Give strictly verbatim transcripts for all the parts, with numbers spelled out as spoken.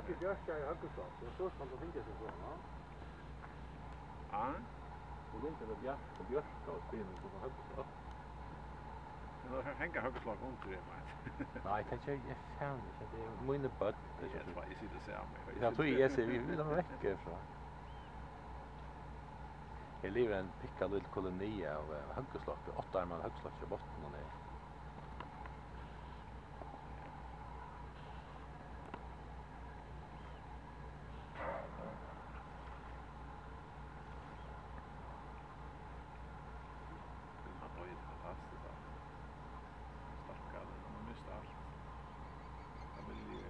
Bjørk er høgguslokk, so stórt man tað fingið seg so, ja. Ja. Og Linda er bjørk, og bjørk og spinur, so høgguslokk. Men tað kann hanga høgguslokk undir, eg meini. Nei, tað geri eg fanin ikki. Tað eru míni børn. Eg veit, eg sigi tað sama. Ja, tú, eg sigi, vit vilja vekk herfrá. Her livir ein pikkalítil koloni av, eh, høgguslokki, áttaarmað høgguslokki á botninum her. Hann doyði fantastiskt, altso. Stakkarin, hann misti alt. Familju.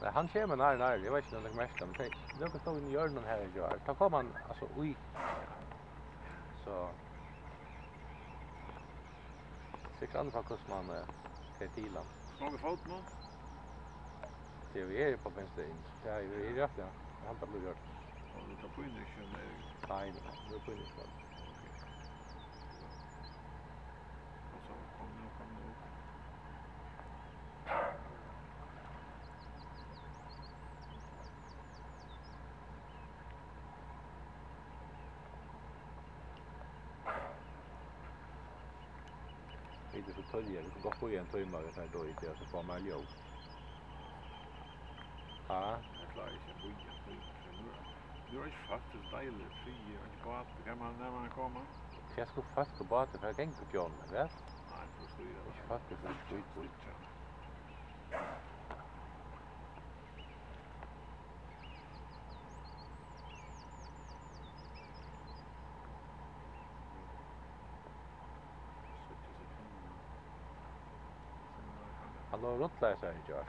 Nei, hann kemur nær, nær. Eg veit ikki, um tú legði merki til hann, men tey, nøkur stóðu inni í hjørninum her í gjár. Tá kom hann, altso, í. So. Sikkurt annað frá hvussu mann, eh, fer til hann. Slá við fótinum. Tað er, vit eru á vinstru. Tað er, vit eru rætt, ja. Hann bara blívur gjørt. Og tað pínir ikki meir? Nei, nei, tað pínir ikki meir. Ok. Og so, kom nú, kom nú. Vit eru so tíðliga, vit kunnu gott bíða ein tíma, vit fara at doyggja, so fáa mær ljós. Ha? Eg klári ikki at bíða ein tíma, so nú er, nú er ikki fólk, tað er so deiligt, frí, og ikki gott, hvar man, nær man koma. Hvat skulu fólk og bátar fara at ganga í fjøruna, hvat? Nei, forstyrra. Ikki fólk, tað er skít, skít. Hann lá og rullaði sær í gjár.